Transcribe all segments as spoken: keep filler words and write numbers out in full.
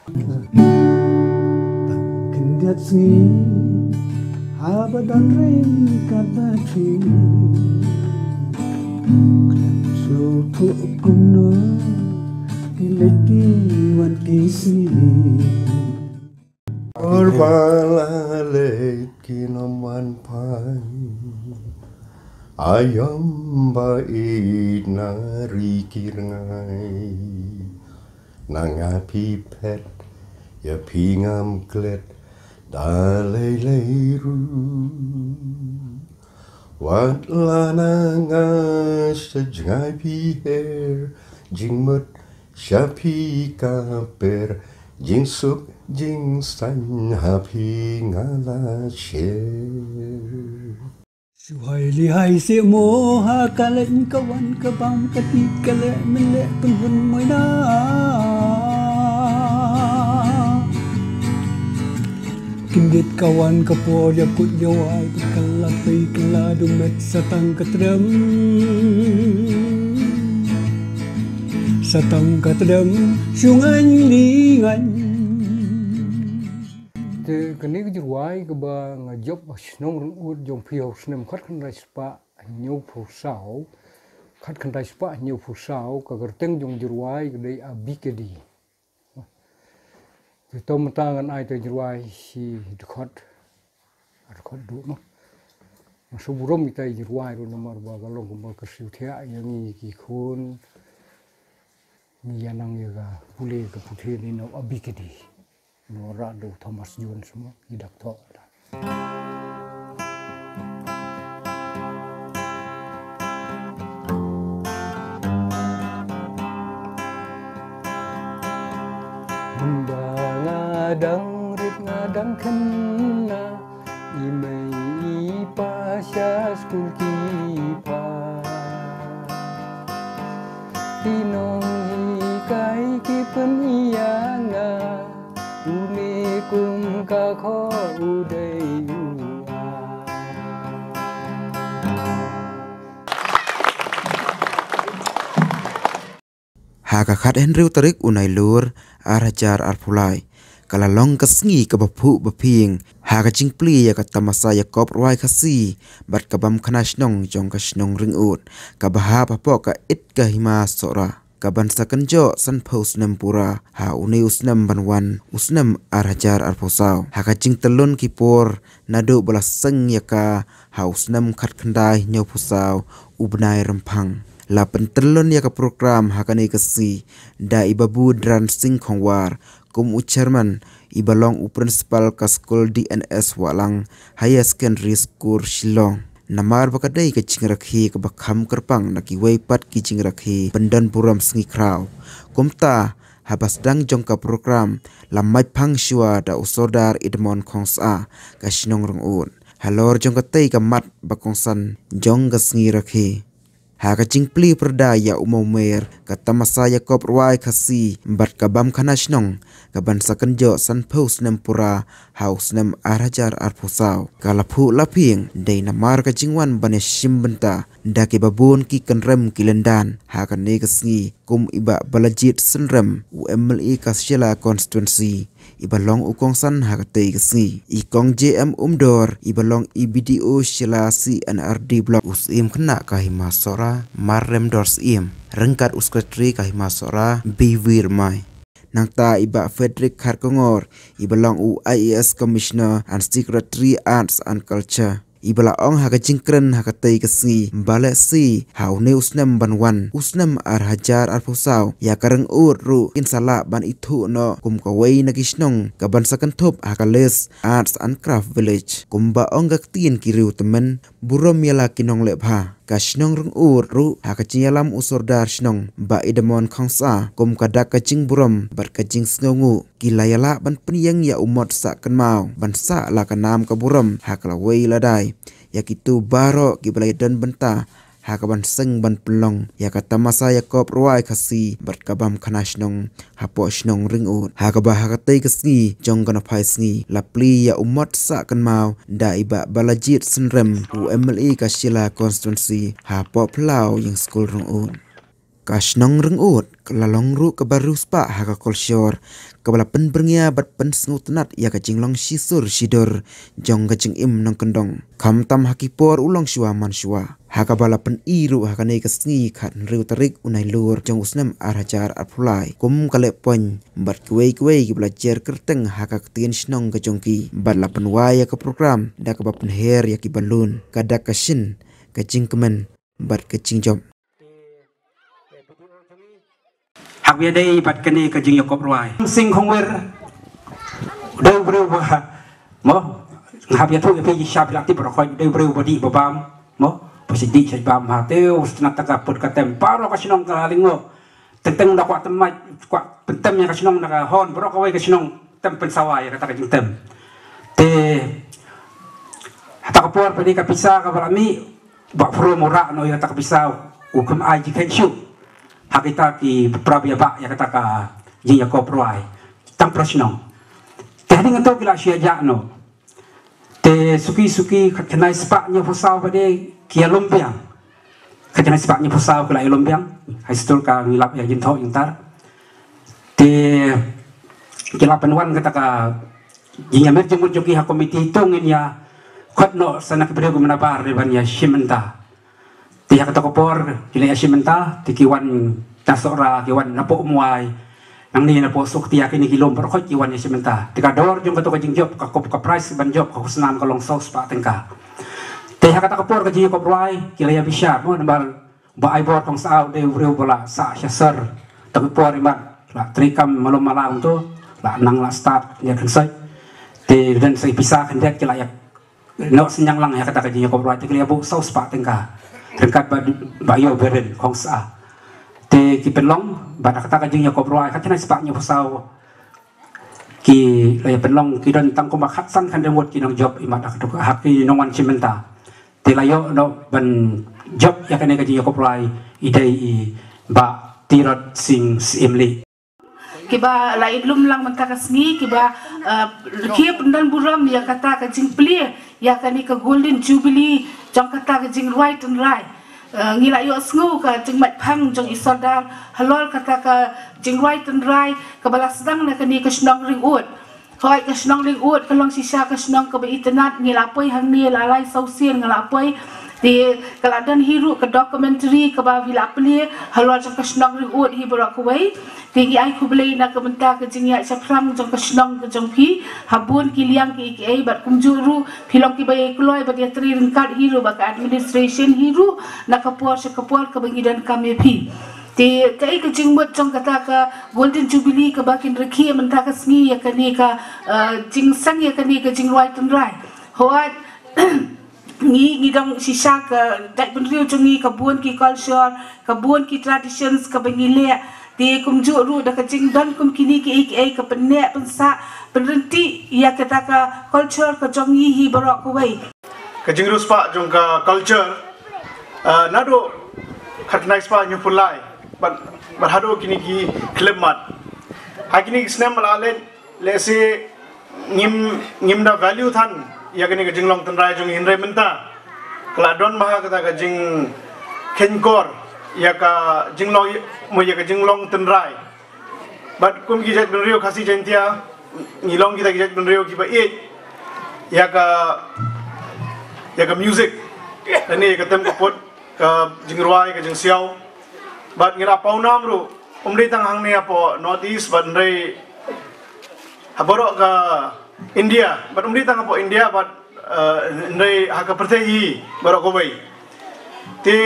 Tang khyndiat sngi haba don ryngkat bad phi, khlem sngewthuh kumno ki leit ki wan ki sngi. Por ba la leit kin ym wan phai, aïom ba ïeit na ri ki rngai. Na nga phi phet, ïa phi ngam klet da lei lei ruh. Wat la na nga sha jngai phi her, jingmut sha phi ka per, jingsuk jingsaiñ ha phi nga la share. Shu hai li hai seh mo ha ka leit ka wan, ka bam ka tih ka leh mynleh pynhun moi na. Khyndiat ka wan ka por, ïa kut ïa wai, ka la pei ka la dum met, sa tang ka tdem. Sa tang ka tdem, shu ngaiñ li ngaiñ. Te kane ka jingrwai kaba nga jop ha shnong Ryngud jong phi ha u snem khatkhyndai spah hynñiewphew saw, khatkhyndai spah hynñiewphew saw, ka kyrteng jong jingrwai ka dei A B K D. Te to mynta ngan ai ïa ka jingrwai shi dkhot. Dkhot duh noh. Nga shu burom ïa ka jingrwai ruh namar ba ka long kumba ka shu thiah ïa ngi ki khun. Ngi ïa nang ïa ka pule ka puthi ne na A B K D. Nora do Thomas Jones mo, i dak to da. Mynba nga dang rit nga dang khynnah, i mei i pa sha skul ki phah. Ki nonghikai ki pynïa nga, une kum ka khoh u dei u ar. Ha ka khathynriew tarik u Nailur, ar hajar arphew lai, ka la long ka sngi kaba phuh ba phieng ha ka jingplie ïa ka tamasa ïakob rwai Khasi bad ka bam khana shnong jong ka shnong Ryngud, kaba hap hapoh ka it ka hima Sohra, ka ban sa kynjoh sanphew snem pura ha une u snem ban wan, u snem ar hajar arphew saw. Ha ka jingtyllun ki por naduh ba la seng ïa ka ha u snem khatkhyndai hynñiewphew saw u bnai Rymphang, la pyntyllun ïa ka program ha kane ka sngi da i Babu Dhran Singh Khongwar kum u chairman, iba long u principal ka skul D N S Wahlang Higher Secondary School Shillong. Namar ba ka dei ka jingrakhe kaba kham kyrpang na kiwei pat ki jingrakhe pyndon burom sngi khraw. Kumta, haba sdang jong ka program, la mait phang shuwa da u Sordar Edmond Khongsah ka shnong Ryngud halor jong katei ka mat ba kongsan jong ka sngi rakhe. Ha ka jingplie pyrda ïa u mawmer ka tamasa ïakob rwai Khasi bad ka bam khana shnong, ka ban sa kynjoh sanphew snem pura ha u snem ar hajar arphew saw, ka la phuh la phieng dei namar ka jingwan ban ïashim bynta da kiba bun ki kynrem ki lyndan ha kane ka sngi, kum i Bah Balajied Synrem, u M L A ka Shella Constituency, iba long u kongsan ha katei ka sngi, i Kong J M Umdor, iba long i B D O Shella C and R D Block, u Syiem khynnah ka hima Sohra Mar Remdor Syiem, ryngkat u Secretary ka hima Sohra B V Rymbai. Nangta i Bah Frederick Kharkongor, iba long u I A S Commissioner and Secretary Arts and Culture, iba la ong ha ka jingkren ha katei ka sngi ba lehse ha une u snem ban wan, u snem ar hajar arphew saw, ïa ka Ryngud ruh kin sa lah ban ithuh noh kum kawei na ki shnong ka ban sa kynthup ha ka list Arts and Craft Village. Kumba ong ka ktien ki riew tymmen, burom ïa la ki nongleh bha. Ka shnong Ryngud ruh ha ka jingïalam u Sordar shnong Bah Edmond Khongsah, kum ka dak ka jingburom bad ka jingsngewnguh, ki la ïalah ban pynïeng ïa u mot sah kynmaw ban sah la ka nam ka burom ha ka lawei ladai ïa kito baroh kiba la ïadon bynta ha ka ban seng ban pynlong ïa ka tamasa ïakob rwai Khasi bad ka bam khana shnong hapoh shnong Ryngud. Ha kaba ha katei ka sngi jong ka nongphai sngi la plie ïa u mot sah kynmaw da i Bah Balajied Synrem, u M L A ka Shella Constituency, hapoh phyllaw ïing skul Ryngud. Ka shnong Ringud ka la long ruh kaba riewspah ha ka kolshor kaba la pynbyrngia bad pynsngewtynnat ïa ka jinglong shisur shidur jong ka jingim nongkyndong, khamtam ha ki por u longshuwa manshuwa. Ha kaba la pyni ruh ha kane ka sngi khathynriew tarik u Nailur jong u snem ar hajar arphew lai kum ka leh point bad kiwei kiwei kiba la jer kyrteng ha ka ktien shnong ka jong ki bad la pynwai ïa ka program da kaba pynher ïa ki balloon, ka dak ka shin, ka jingkmen bad ka jingjop. Hap ïa dei bad kane ka jingïakop rwai. Sing Khongwer, dei u briew ba, mo, nga hap ïathuh ïa phi, sha phi la tip baroh khoit, dei u briew ba dih ba bam, mo, ba sdih sha bam ha te, u sngewtynnat tang ka put ka tem, baroh ka shnong ka la lyngngoh. Teng teng da kwah tem, kwah pyntem ïa ka shnong da ka hon, baroh kawei ka shnong tem pynsawa ïa kata ka jingtem. Te hata ka por pynïaid ka pisa kaba la mih, Bah From u rah noh ïa kata ka pisa, u khlem ai jingkheiñ shuh ha kita ki para bia bah ïa kata ka jingïakop rwai tang para shnong. Te hadien kata ki la shu ïa jah noh. Te suki suki khatkhyndai spah hynñiewphew saw ba dei ki ïalum biang. Khatkhyndai spah hynñiewphew saw ki la ïalum biang. High school ka ngi lap ïa jingthoh jingtar. Te ki la pynwan kata ka jingïamir jingmut jong ki ha komiti, to ngin ïa khot noh sa na ki briew ki manabar ban ïa shim bynta. Te ha kata ka por ki la ïa shim bynta, te ki wan na Sohra, ki wan napoh Umwai, nangne napoh Suktia, kine ki lum baroh khoit ki wan ïa shim bynta. Te ka dor jong kato ka jingjop, ka kop ka prize ban jop, ka khusnam ka long saw spah tyngka. Te ha kata ka por ka jingïakop rwai ki la ïa bishar, mo, namar Bah Aibor Khongsah u dei u briew ba la sah sha sor. Tang por imat la treikam malum malang to, la nang la start ïa khyndiat. Te don sa i pisa khyndiat ki la ïa noh synñiang lang ïa kata ka jingïakop rwai, te ki la ïa buh saw spah tyngka ryngkat bad Bah Ïew Biren Khongsah. Te ki pynlong bad kata ka jingïakop rwai khatkhyndai spah hynñiewphew saw ki la ïa pynlong, ki don tang kumba khatsan khyndai ngut ki nongjop imat ha kato ka, ha ki nongwan shim bynta. Te la ïoh noh ban jop ïa kane ka jingïakop rwai i dei i Bah Tirot Sing Syiemlieh. Kiba la ïa lum lang mynta ka sngi, kiba, eh, ki pyndon burom ïa kata ka jingplie ïa kane ka Golden Jubilee jong kata ka jingrwai tynrai. Eh, ngi la ïohsngew ka jingmait phang jong i Sordar halor kata ka jingrwai tynrai kaba la sdang na kane ka shnong Ringud. Hooid, ka shnong Ringud ka long shisha ka shnong kaba itynnat, ngi la poi hangne la lai saw sien nga la poi. Te ka la don hi ruh ka documentary kaba phi la plie halor jong ka shnong Ringud hi baroh kawei. Te ngi ai khublei na ka bynta ka jingïaid shaphrang jong ka shnong ka jong phi ha bun ki liang kiei kiei, bad kumjuh ruh phi long kiba ïa kloi bad ïa trei ryngkat hi ruh bad ka administration hi ruh na ka por sha ka por kaba ngi donkam ïa phi. Te kaei ka jingmut jong kata ka Golden Jubilee kaba kin rakhe mynta ka sngi ïa kane ka, eh, jingseng ïa kane ka jingrwai tynrai? Hooid, ngi, ngi dang shisha ka jaitbynriew jong ngi, ka bun ki culture, ka bun ki traditions kaba ngi leh. Te kumjuh ruh da ka jingdon kum kine kiei kiei ka pynneh pynsah pynryntih ïa kata ka culture ka jong ngi hi baroh kawei. Ka jingriewspah jong ka culture, ah, naduh khatkhyndai spah hynñiewphew lai bad, bad haduh kine ki khyllipmat. Ha kine ki snem ba la leit, lehse ngim, ngim da value than ïa kane ka jinglong tynrai jong ngi, hynrei mynta ka la don bha kata ka jingkheiñkor ïa ka jinglong, mo, ïa ka jinglong tynrai. Bad kum ki jaitbynriew Khasi Jaiñtia, ngi long kita ki jaitbynriew kiba ïeit ïa ka, ïa ka music lane ïa ka tem ka put, ka jingrwai, ka jingsiaw. Bad ngi la pawnam ruh, ym dei tang hangne hapoh North East bad hynrei ha baroh ka India, bad ym dei tang hapoh India bad, eh, hynrei ha ka pyrthei hi baroh kawei. Te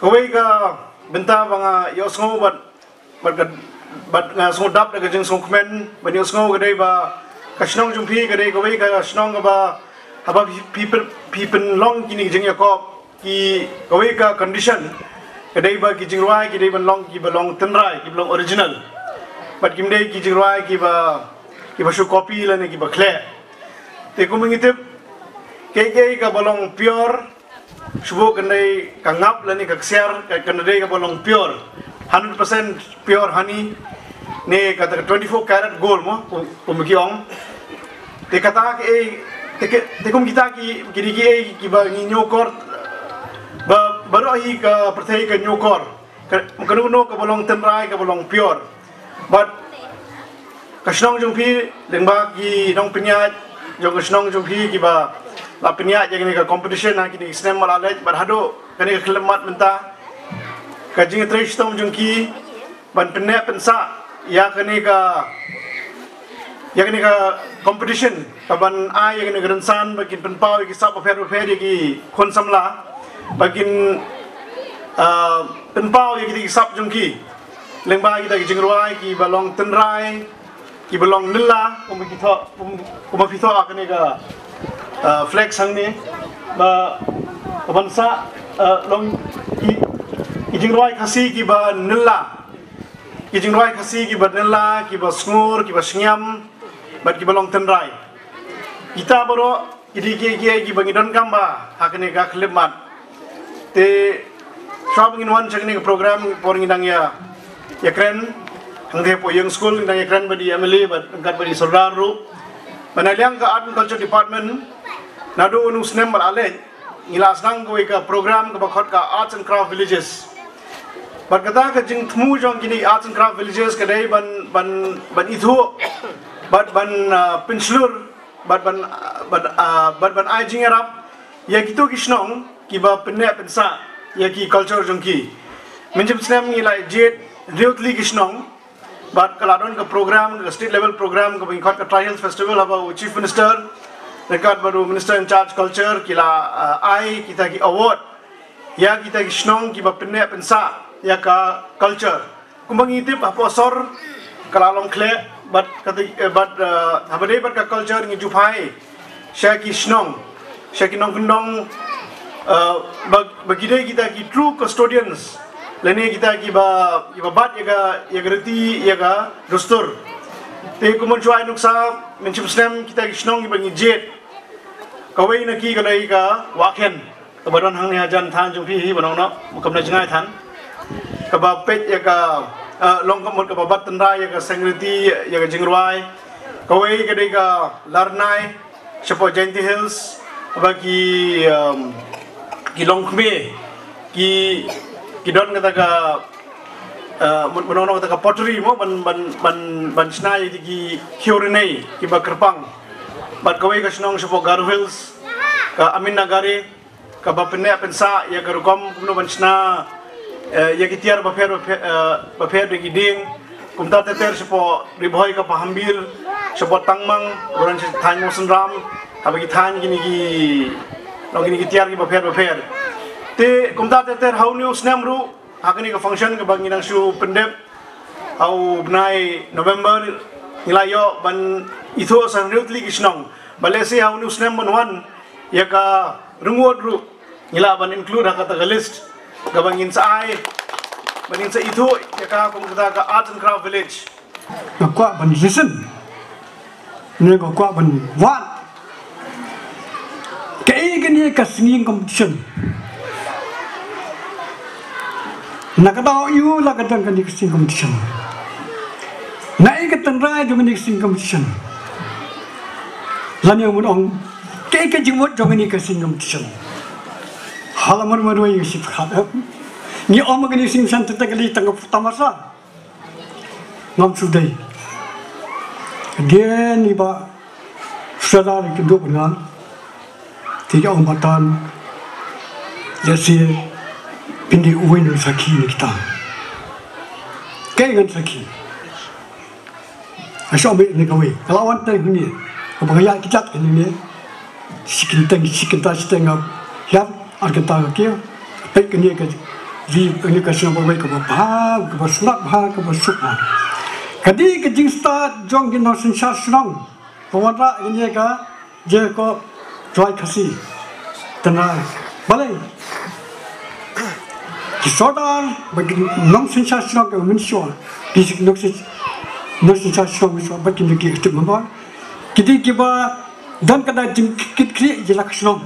kawei ka bynta ba nga ïohsngew bad, bad ka, bad nga sngewdap da ka jingsngewkmen ban ïohsngew ka dei ba ka shnong jong phi ka dei kawei ka shnong kaba haba phi, phi pyn-, phi pynlong kine ki jingïakop, ki, kawei ka condition ka dei ba ki jingrwai ki dei ban long kiba long tynrai, kiba long original. Bad kim dei ki jingrwai kiba, kiba shu copy lane kiba khleh. Te kumba ngi tip, kaei kaei kaba long pure, shu buh kan dei ka ngap lane ka ksiar, ka, kan dei kaba long pure, hundred percent pure honey, ne kata ka twenty-four karat gold, mo, kum, kum ki ong. Te kata kaei, te ke, te kum kita ki, ki dei kiei kiba ngi ñiewkor, ba, baroh hi ka pyrthei ka ñiewkor. ka, kano kano kaba long tynrai, kaba long pure. Bad ka shnong jong phi, lyngba ki nongpynïaid jong ka shnong jong phi kiba la pynïaid ïa kane ka competition ha kine ki snem ba la leit bad haduh kane ka khyllipmat mynta, ka jingtrei shitom jong ki ban pynneh pynsah ïa kane ka, ïa kane ka competition, ka ban ai ïa kane ka rynsan ba kin pynpaw ïa ki sap bapher bapher ïa ki khun samla, ba kin, ah, pynpaw ïa kita ki sap jong ki lyngba kita ki jingrwai kiba long tynrai, kiba long nylla, kumba ki thoh, kum-, kumba phi thoh ha kane ka, ah, flex hangne, ba, ba ban sah, ah, long ki, ki jingrwai Khasi kiba nylla, ki jingrwai Khasi kiba nylla, kiba sngur, kiba shngiam, bad kiba long tynrai. Kita baroh ki dei kiei kiei kiba ngi donkam bha ha kane ka khyllipmat. Te shuwa ba ngin wan sha kane ka program, por ngi dang ïa, ïa kren, hangtei hapoh ïing skul ngi dang ïa kren bad i M L A bad ryngkat bad i Sordar ruh. Ba na liang ka Art and Culture Department, naduh une u snem ba la leit, ngi la sdang kawei ka program kaba khot ka Arts and Craft Villages. Bad kata ka jingthmu jong kine Arts and Craft Villages ka dei ban, ban, ban ithuh, bad ban, ah, pynshlur, bad ban, ah, bad, ah, bad ban ai jingïarap ïa kito ki shnong kiba pynneh pynsah ïa ki culture jong ki. Mynjur snem ngi la jied hynriew tylli ki shnong, bad ka la don ka program, ka state level program kaba ngi khot ka Tri Hills Festival, haba u Chief Minister ryngkat bad u Minister in Charge Culture ki la, ah, ai kita ki award ïa kita ki shnong kiba pynneh pynsah ïa ka culture. Kumba ngi tip, hapoh sor ka la long khleh, bad kata, eh, bad, eh, haba dei bad ka culture ngi ju phai sha ki shnong, sha ki nongkyndong, eh, ba, ba ki dei kita ki true custodians lane kita kiba, kiba bat ïa ka, ïa ka riti, ïa ka dustur. Te kumba shu ai nuksa, mynshwa snem kita ki shnong kiba ngi jied, kawei na ki ka dei ka Wahkhen, kaba don hangne hajan thaiñ jong phi hi, ba nong noh, kam da jngai than. Kaba peit ïa ka, eh, long ka mut kaba bat tynrai ïa ka seng riti, ïa ka jingrwai. Kawei ka dei ka Larnai, shapoh Jaintia Hills, ba ki, em, ki longkmie, ki, ki don kata ka, eh, mut, mut nong noh kata ka pottery mo, ban, ban, ban, ban shna ïa ki khiew rinei, kiba kyrpang. Bad kawei ka shnong shapoh Garo Hills, ka Amin Nagari, kaba pynneh pynsah ïa ka rukom kumno ban shna, eh, ïa ki tiar bapher, bapher, eh, bapher da ki dieng. Kumta ter ter shapoh Ri Bhoi ka Pahambir, shapoh Tangmang, ruh sha thaiñ Mawsynram, haba ki thaiñ kine ki, long kine ki tiar ki bapher bapher. Te kumta ter ter ha une u snem ruh, ha kane ka function kaba ngi dang shu pyndep ha u bnai November, ngi la ïoh ban ithuh sa hynriew tylli ki shnong. Ba lehse ha une u snem ban wan, ïa ka Ryngut ruh ngi lah ban include ha kata ka list kaba ngin sa ai, ba ngin sa ithuh ïa ka kum kata ka Arts and Craft Village. Nga kwah ban listen. Ne nga kwah ban wad. Kaei kane ka singing competition? Na ka daw aïu la ka don kane ka singing competition? Naei ka tynrai jong kane ka singing competition? Lane ngan ong, kaei ka jingmut jong kane ka singing competition? Hala mar mar wei sip khat, eh? Ngi ong kane ka singing competition te ka li tang ka tamasa. Ngam shu dei. Again, i Bah Sordar i kynduh bynga. Te ka ong ba tan. Lehse phin dei uwei na ki sakhi na kita. Kaei ngan sakhi? Nga shu ong ne kawei. Ka la wan teng hangne. Kaba nga ïaid kjat hangne. Shi kyntien, shi kynta shiteng nga hiar, ar kynta nga kiew. Peit kane ka ri, kane ka shnong bawei kaba bha, kaba sngewbha, kaba suk bha. Ka dei ka jingstad jong ki nongsynshar shnong. Ka wanrah kane ka jingïakob Jowai Khasi. Tynrai. Balei? Ki sordar bad ki nongsynshar shnong ka mynshuwa. Ki nongsyn-, nongsynshar shnong mynshuwa bad ki dei ki executive member. Ki dei kiba don ka jingkitkhlieh ïa la ka shnong.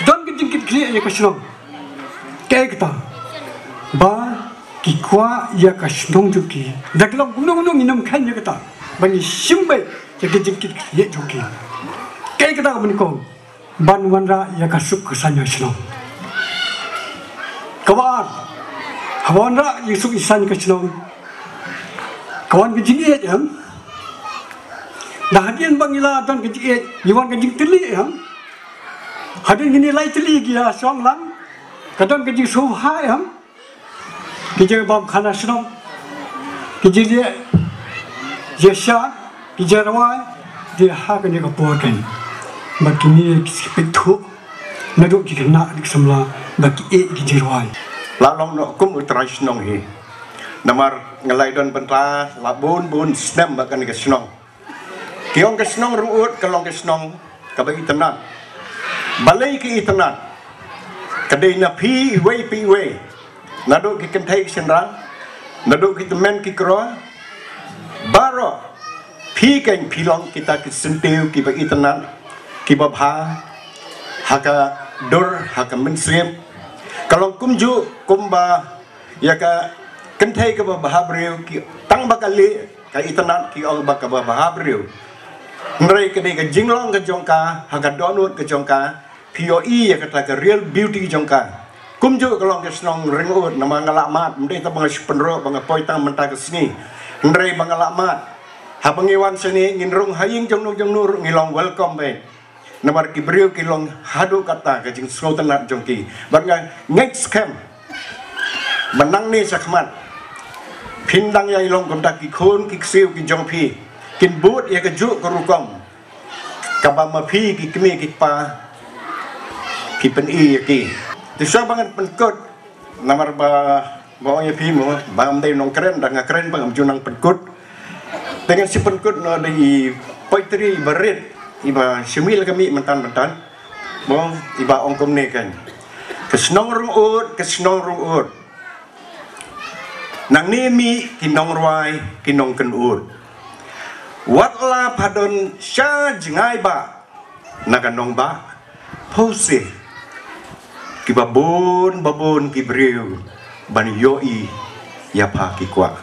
Don ka jingkitkhlieh ïa ka shnong. Kaei kata? Ba ki kwah ïa ka shnong jong ki. Da ka long kumno kumno ngin ym kheiñ ïa kata. Ba ngi shim beit ïa ka jingkitkhlieh jong ki. Kaei kata ka ban kong? Ban wanrah ïa ka suk ka saiñ ha shnong. Kaba ar, Haba wanrah jingsuk jingsaiñ ka shnong, ka wan ka jingïeit, em. Da hadien ba ngi la don ka jingïeit, ngi wan ka jingtylli, em. Hadien kine lai tylli ki ïa shong lang, ka don ka jingsngewbha, em. Ki jingbam khana shnong, ki jingïeit, jingshad, ki jingrwai, te ha kane ka por kan. Ba kine ki peit thuh, naduh ki khynnah ki samla, ba ki ïeit ki jingrwai. La long noh kum u trai shnong hi. Namar nga la don bynta la bun bun snem bad kane ka shnong. Ki ong ka shnong Ryngud ka long ka shnong kaba itynnad. Balei ka itynnad? Ka dei na phi iwei pa iwei. Naduh ki kynthei ki shynrang, naduh ki tymmen ki kro, baroh phi kein phi long kita ki syntiew kiba itynnad, kiba bha ha ka dur, ha ka mynsiem. Ka long kumjuh kumba ïa ka kynthei kaba bha briew, ki tang ba ka lieh ka itynnad ki ong ba kaba bha briew. Hynrei ka dei ka jinglong ka jong ka ha ka dohnud ka jong ka, phi ïohi ïa kata ka real beauty jong ka. Kumjuh ka long ka shnong Ryngud, namar nga la mad, ym dei tang ba nga shu pynroh ba nga poi tang mynta ka sngi. Hynrei ba nga la mad, haba ngi wan shane ngin rung ha ïing jong no jong no ruh ngi long welcome beit. Namar ki briew ki long haduh katta ka jingsngewtynnad jong ki. Bad nga ngeit skhem ba nangne shakhmat phin dang ïai long kumta, ki khun ki ksiew ki jong phi kin bud ïa kajuh ka rukom kaba ma phi ki kmie ki kpa phi pyni ïa ki. Te shuwa ba ngan pynkut, namar ba, ba ong ïa phi mo, ba ngam dei nongkren, da nga kren ba ngam ju nang pynkut. Te ngan shu pynkut noh da i poetry iba rit, iba shu mih la ka mih mynta mynta. Mo, iba ong kumne kan. Ka shnong Ryngud, ka shnong Ryngud. Nangne mih ki nongrwai, ki nongkynud. Wat la pha don sha jngai ba na ka nongbah, pha seh kiba bun ba bun ki briew ban ïohi ïa pha ki kwah.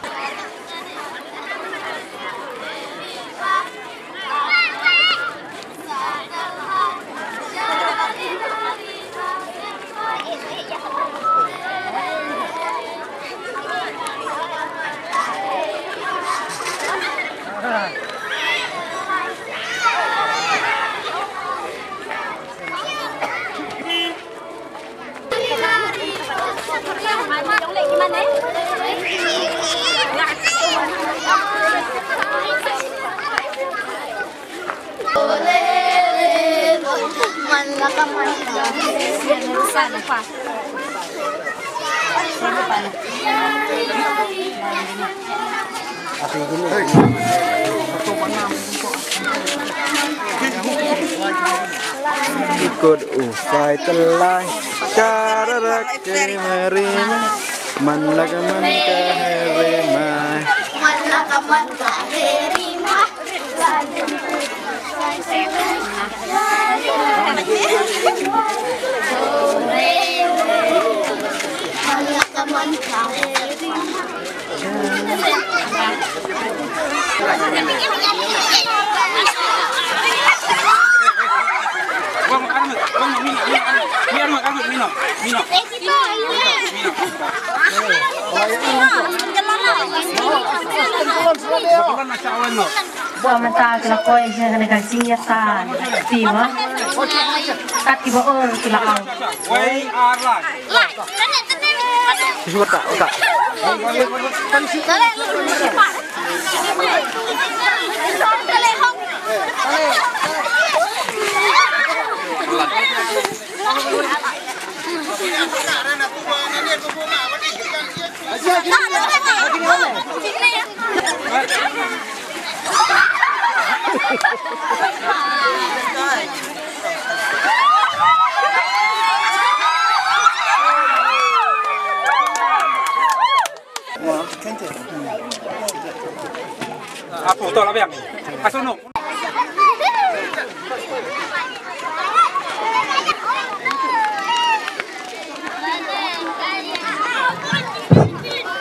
Ikut usai telai, cararak ke merima, man la ka man ka herima. Man la ka man ka herima. Ba mynta ki la poi sha kane ka jingïatai. Ti ma. Kat kiba ur ki la au. Apo to la biang. Asono.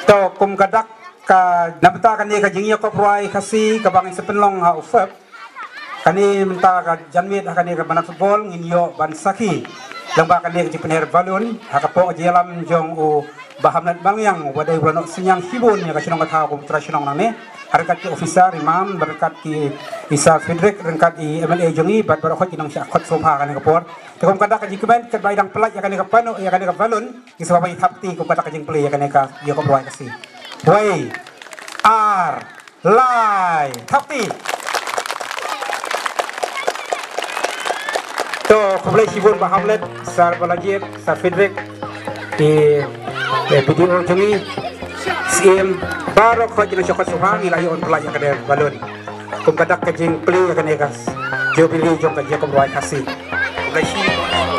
To kum ka dak ka na bynta kane ka jingïakop rwai Khasi kaba ngi sa pynlong ha u Feb. Kane mynta ka janmiet ha kane ka bynta football ngin ïoh ban sakhi. Lyngba kane ka jingpynher balloon ha ka pok jingïalam jong u Bah Hamlet Malngiang, uba dei uba la noh synñiang shibun ïa ka shnong ka thaw kum u trai shnong nangne, ryngkat ki officer, imam, ryngkat ki, i Sir Frederick, ryngkat i M L A jong ngi, bad baroh ki nongshah khot sngewbha ha kane ka por. Te kum ka dak ka jingkmen, katba i dang pyllait ïa kane ka pano, ïa kane ka balloon, ngi sngewbha ban ïa thap kti kum ka dak ka jingplie ïa kane ka, ïa ka Jakob Rwai Khasi. Wei, ar, lai, thap kti. To, khublei shibun Bah Hamlet, Sir Balajied, Sir Frederick, i, eh, B D O jong ngi, Syiem, baroh ki nongshah khot sngewbha, ngi la ïoh ban pyllait ïa kane ka balloon. Kum ka dak ka jingplie ïa kane ka Jubilee jong ka Jakob Rwai Khasi. Khublei shibun.